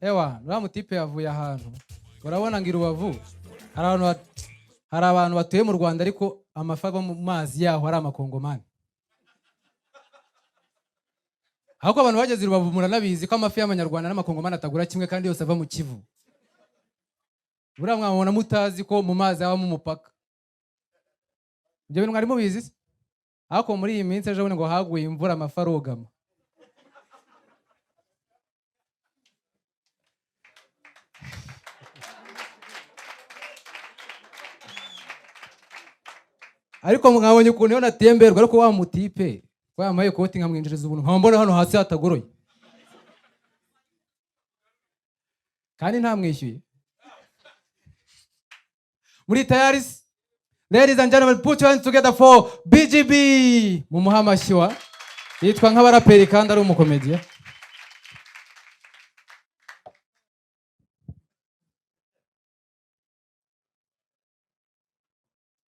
Ewa, uriya mutipe yavuye ahantu. Urabona ngo i Rubavu hari abantu hari abantu batuye mu Rwanda, ariko amafi ava mu mazi yaho ari amakongomani. Ahubwo abantu bageze i Rubavu muranabizi ko amafi y'amanyarwanda n'amakongomani atagura kimwe, kandi yose ava mu Kivu. Buriya mwabona mutazi ko mu mazi habamo umupaka. Ibyo bintu mwari mubizi se? Ariko muri iyi minsi ejo bundi ngo haguye imvura, amafi arogama. Ariko mwabonye ukuntu iyo natemberwa, ariko wa mutipe ko yambaye ikoti nkamwinjiriza ubuntu, nkaba mbona hano hasi hatagoroye kandi ntamwishyuye. Muri tayari se? Ladies and gentlemen, put your hands together for BGB. Mumuhe amashyi wa yitwa nk'abaraperi kandi ari umukomediya.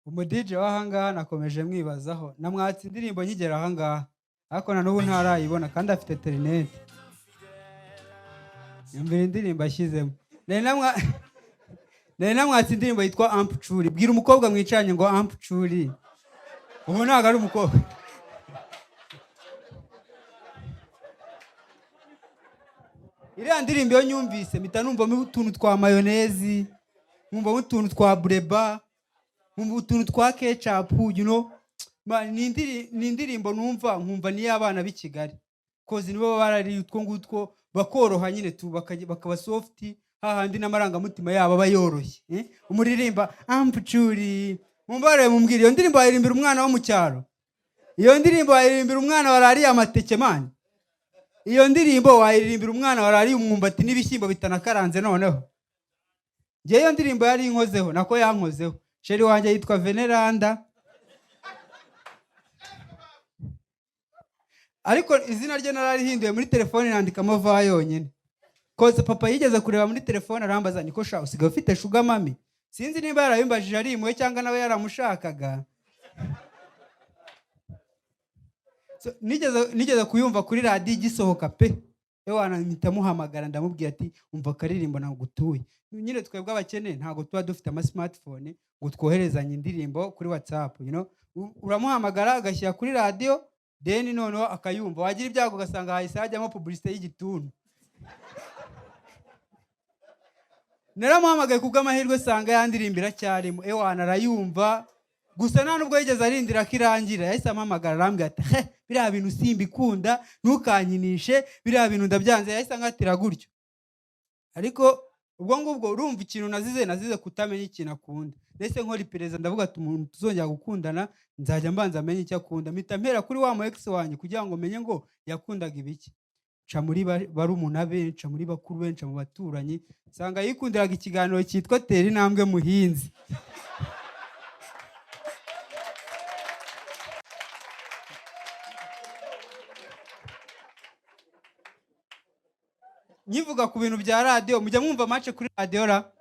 Umu DJ w'ahangaha nakomeje mwibazaho, namwatse indirimbo nkigera ahangaha, ariko na n'ubu ntarayibona kandi afite interineti. Yumvira indirimbo ashyizemo. Nari namwatse indirimbo yitwa Ampucuri. Bwira umukobwa mwicaranye ngo Ampucuri. Ubu ntabwo ari umukobwa. Iriya ndirimbo iyo nyumvise mpita numvamo utuntu twa mayonezi, nkumvamo utuntu twa bureba, nkumva utuntu twa ketchup. Ni indirimbo numva nkumva ni iy'abana b'i Kigali, 'cause nibo baba barariye utwo ngutwo bakoroha nyine tu, bakaba soft, hahandi n'amarangamutima yabo aba yoroshye, eh? Umuririmba Ampucuri, mumbarebe mumbwire, iyo ndirimbo wayirimbira umwana wo mu cyaro? Iyo ndirimbo wayirimbira umwana warariye amateke, man? Iyo ndirimbo wayiririmbira umwana warariye umwumbati n'ibishyimbo bitanakaranze? Noneho njyewe iyo ndirimbo yari inkozeho, nako yankozeho. Chéri wanjye yitwa Veneranda, ariko izina rye nararihinduye muri telefone, nandikamo va yonyine, 'cause papa yigeze kureba muri telefone arambaza, niko sha, usigaye ufite sugar mummy? Sinzi niba yarabimbajije ari impuhwe cyangwa nawe yaramushakaga. So, nigeze kuyumva kuri radiyo igisohoka pe, ewana mpita muhamagara, ndamubwira ati umva akaririmbo nagutuye. Nyine twebwe abakene ntabwo tuba dufite ama smartphone ngo twoherezanye indirimbo kuri WhatsApp. Uramuhamagara agashyira kuri radiyo, then noneho akayumva, wagira ibyago ugasanga hahise hajyamo publicité y'igituntu. Naramuhamagaye, kubw'amahirwe sanga ya ndirimbo iracyarimo. Ewana arayumva gusa, nta nubwo yigeze arindira ko irangira, yahise ampamagara arambwira ati he, biriya bintu simbikunda, ntukankinishe, biriya bintu ndabyanze. Yahise ankatira gutyo. Ariko ubwo ngubwo urumva ikintu nazize, nazize kutamenya ikintu akunda. Ndetse nkora iperereza, ndavuga ati umuntu tuzongera gukundana nzajya mbanza amenye icyo akunda. Mpita mpera kuri wa mu ex wanjye kugira ngo menye ngo yakundaga ibiki. Nca muri barumuna be, nca muri bakuru be, nca mu baturanyi, nsanga yikundiraga ikiganiro cyitwa Tera Intambwe Muhinzi. Nkivuga ku bintu bya radiyo, mujya mwumva match kuri radiyo ra?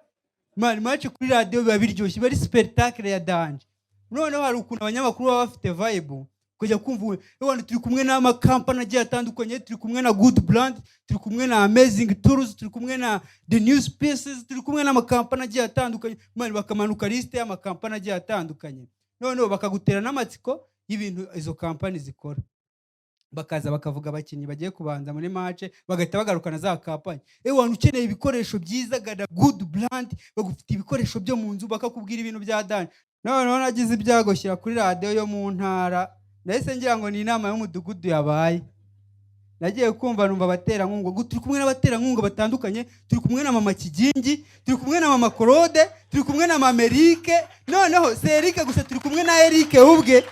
Man, match kuri radiyo biba biryoshye, biba ari spectacle ya danger. Noneho hari ukuntu abanyamakuru baba bafite vibe, kujya kumva ewana turi kumwe n'amakampani agiye atandukanye, turi kumwe na Good Brand, turi kumwe na Amazing Tours, turi kumwe na The New Spaces, turi kumwe n'amakampani agiye atandukanye. Man, bakamanuka liste y'amakampani agiye atandukanye, noneho bakagutera n'amatsiko y'ibintu izo kampani zikora. Bakaza bakavuga abakinnyi bagiye kubanza muri match, bagahita bagarukana za kampani. Ewana ukeneye ibikoresho byiza, gana Good Brand, bagufite ibikoresho byo mu nzu, bakakubwira ibintu bya danger. Noneho nagize ibyago shyira kuri radiyo yo mu ntara, nahise ngira ngo ni inama y'umudugudu yabaye. Nagiye kumva numva abaterankunga ngo turi kumwe n'abaterankunga batandukanye, turi kumwe na mama Kigingi, turi kumwe na mama Claude, turi kumwe na mama Eric. Noneho si Eric gusa, turi kumwe na Eric ubwe.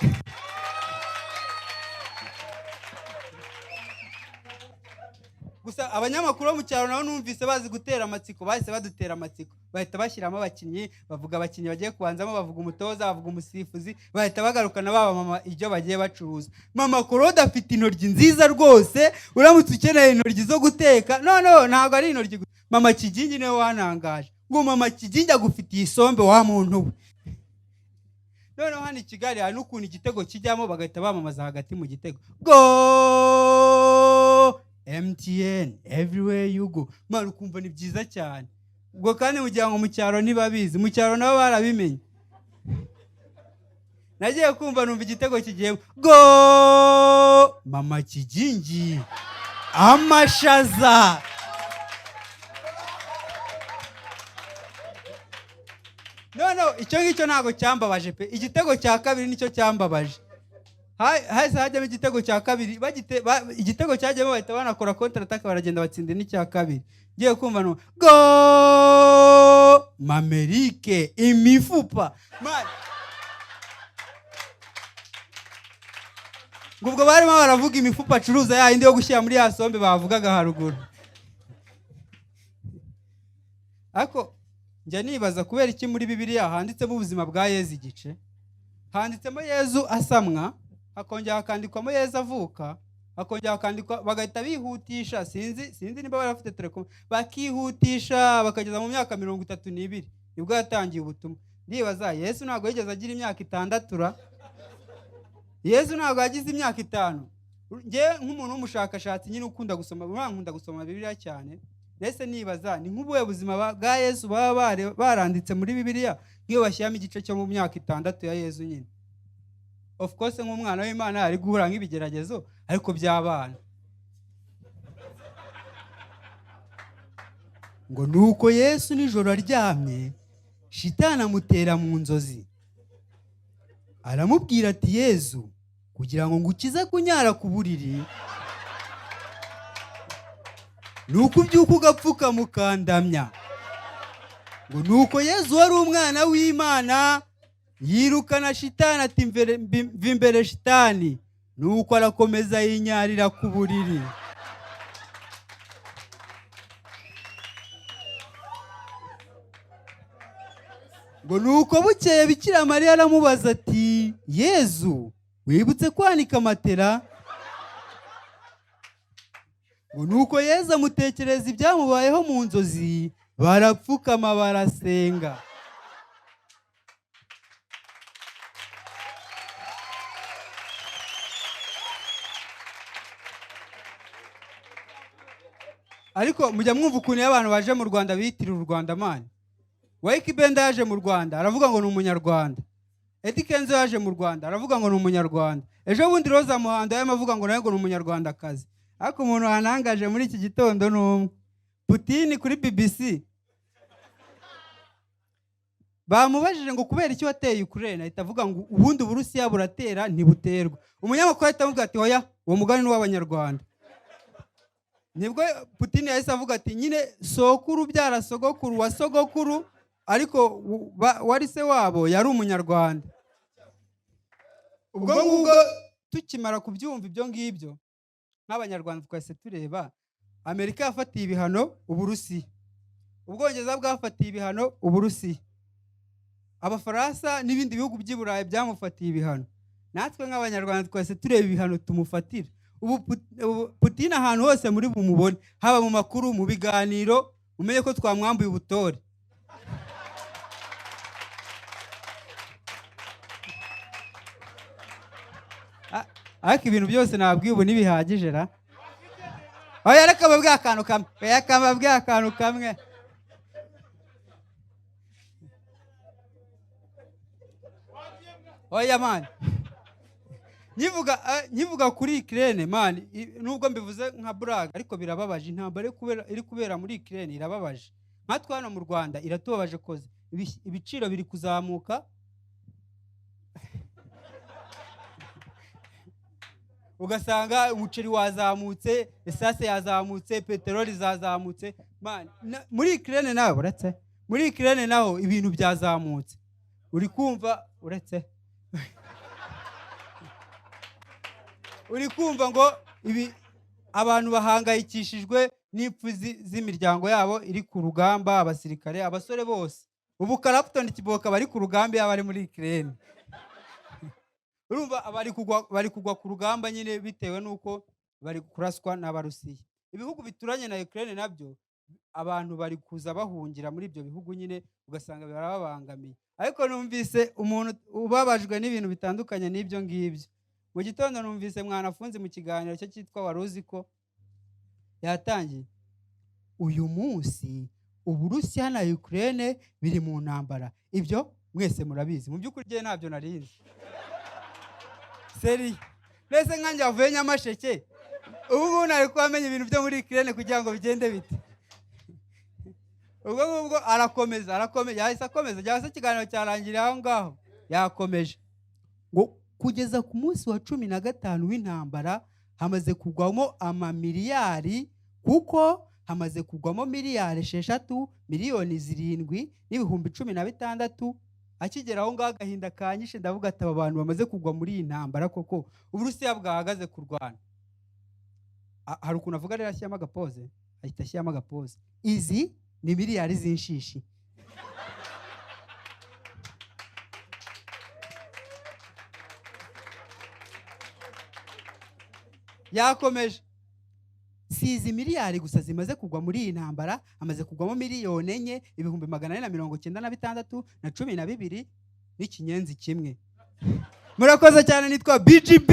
Gusa abanyamakuru bo mu cyaro nabo numvise bazi gutera amatsiko, bahise badutera amatsiko, bahita bashyiramo abakinnyi, bavuga abakinnyi bagiye kubanzamo, bavuga umutoza, bavuga umusifuzi, bahita bagarukana baba mama ibyo bagiye bacuruza. Mama Claude afite intoryi nziza rwose, uramutse ukeneye intoryi zo guteka. No, ntabwo ari intoryi gusa. Mama Kigingi niwe wanangaje, ngo mama Kigingi agufitiye isombe wa muntu we. Noneho hano i Kigali hari n'ukuntu igitego kijyamo bagahita bamamaza hagati mu gitego go. MTN everywhere you go. Man, ukumva ni byiza cyane. Ubwo kandi mugira ngo mu cyaro ntibabizi, mu cyaro nabo barabimenye. Nagiye kumva numva igitego kigiye go, mama Kigingi amashaza. No, icyo ngicyo ntabwo cyambabaje pe. Igitego cya kabiri nicyo cyambabaje. Hahise hajyamo igitego cya kabiri, igitego cyajyamo bahita banakora counter attack, baragenda batsinda n'icya kabiri. Ngiye kumva no go, Mamerike imifupa. Man. Ngo ubwo barimo baravuga imifupa acuruza ya yindi yo gushyira muri ya sombe bavugaga haruguru. Ariko njya nibaza kubera iki muri Bibiliya handitsemo ubuzima bwa Yezu igice, handitsemo Yezu asamwa, hakongera hakandikwamo Yezu avuka, hakongera hakandikwa, bagahita bihutisha, sinzi niba bari bafite telekom, bakihutisha bakageza mu myaka 32 nibwo yatangiye ubutumwa. Ndibaza Yesu ntabwo yigeze agira imyaka 6 ra? Yesu ntabwo yagize imyaka 5. Njye nk'umuntu w'umushakashatsi nyine ukunda gusoma, buriya nkunda gusoma Bibiliya cyane, mbese nibaza ni nk'ubuhe buzima bwa Yesu baba baranditse muri Bibiliya nk'iyo bashyiramo igice cyo mu myaka 6 ya Yesu nyine. Of course nk'umwana w'Imana ari guhura nk'ibigeragezo ariko by'abana. Ngo nuko Yesu nijoro aryamye, Shitani amutera mu nzozi. Aramubwira ati Yezu, kugira ngo ngukize kunyara ku buriri, nuko ubyuka ugapfuka mukandamya. Ngo nuko Yezu wari umwana w'Imana yirukana Shitani ati mva imbere Shitani. Nuko arakomeza yinyarira ku buriri. Ngo nuko bukeye Bikira Mariya aramubaza ati Yezu, wibutse kwanika matera? Ngo nuko Yezu amutekereza ibyamubayeho mu nzozi, barapfukama barasenga. Ariko mujya mwumva ukuntu iyo abantu baje mu Rwanda biyitirira u Rwanda mani. Wayiki Benda yaje mu Rwanda aravuga ngo ni umunyarwanda. Eddy Kenzo yaje mu Rwanda aravuga ngo ni umunyarwanda. Ejo bundi Roza Muhando yarimo avuga ngo nawe ngo ni umunyarwandakazi. Ariko umuntu wanangaje muri iki gitondo ni umwe. Putin kuri BBC. Bamubajije ngo kubera iki wateye Ukraine, ahita avuga ngo ubundi Uburusiya buratera ntibuterwa. Umunyamakuru ahita avuga ati oya, uwo mugani ni uw'Abanyarwanda. Nibwo Putin yahise avuga ati nyine sokuru byara sogokuru wa sogokuru, ariko wari se wabo yari umunyarwanda. Ubwo ngubwo tukimara kubyumva ibyo ngibyo nk'Abanyarwanda twese tureba Amerika yafatiye ibihano Uburusiya, Ubwongereza bwafatiye ibihano Uburusiya, Abafaransa n'ibindi bihugu by'i Burayi byamufatiye ibihano. Natwe nk'Abanyarwanda twese tureba ibihano tumufatira. Ubu Putin ahantu hose muri bumubone, haba mu makuru, mu biganiro, umenye ko twamwambuye ubutore. Ariko ibintu byose nabwiye ubu ntibihagije ra. Oya, reka mbabwire akantu kamwe. Oya, reka mbabwire akantu kamwe. Oya man. Nyivuga kuri Ukraine man, nubwo mbivuze nka brag ariko birababaje. Intambara iri kubera muri Ukraine irababaje. Nkatwe hano mu Rwanda iratubabaje koze ibiciro biri kuzamuka. Ugasanga umuceri wazamutse, esase yazamutse, peteroli zazamutse. Man, muri Ukraine naho uretse, muri Ukraine naho ibintu byazamutse. Uri kumva uretse. Uri kumva ngo ibi abantu bahangayikishijwe n'ipfu z'imiryango yabo iri ku rugamba, abasirikare, abasore bose. Ubu Clapton Kiboka bari ku rugamba yaba ari muri Ukraine. Urumva bari kugwa ku rugamba nyine bitewe nuko bari kuraswa n'Abarusiya. Ibihugu bituranye na Ukraine nabyo abantu bari kuza bahungira muri ibyo bihugu nyine, ugasanga barababangamiye. Ariko numvise umuntu ubabajwe n'ibintu bitandukanye n'ibyo ngibyo. Mu gitondo numvise Mwanafunzi mu kiganiro cye cyitwa Wari uzi ko Yatangiye: "Uyu munsi Uburusiya na Ukraine biri mu ntambara, ibyo mwese murabizi." Mu by'ukuri njye ntabyo narinzi, sérieux. Mbese nkanjye wavuye Nyamasheke, ubu ngubu nari kuba amenya ibintu byo muri Ukraine kugira ngo bigende bite? Ubwo ngubwo arakomeza, arakomeza, yahise akomeza, cyangwa se ikiganiro cyarangiriye aho ngaho? Yakomeje ngo kugeza ku munsi wa 15 w'intambara hamaze kugwamo amamiliyari, kuko hamaze kugwamo miliyari 6, miliyoni 7 n'ibihumbi 16. Akigera aho ngaho agahinda kanyishe, ndavuga ati: "Aba bantu bamaze kugwa muri iyi ntambara koko, Uburusiya bwahagaze kurwana." Hari ukuntu avuga rero ashyiramo agapoze, ahita ashyiramo agapoze: "Izi ni miliyari z'inshishi." Yakomeje: "Si izi miliyari gusa zimaze kugwa muri iyi ntambara, hamaze kugwamo miliyoni 4, ibihumbi 496 na 12 n'ikinyenzi kimwe." Murakoze cyane, nitwa BGB.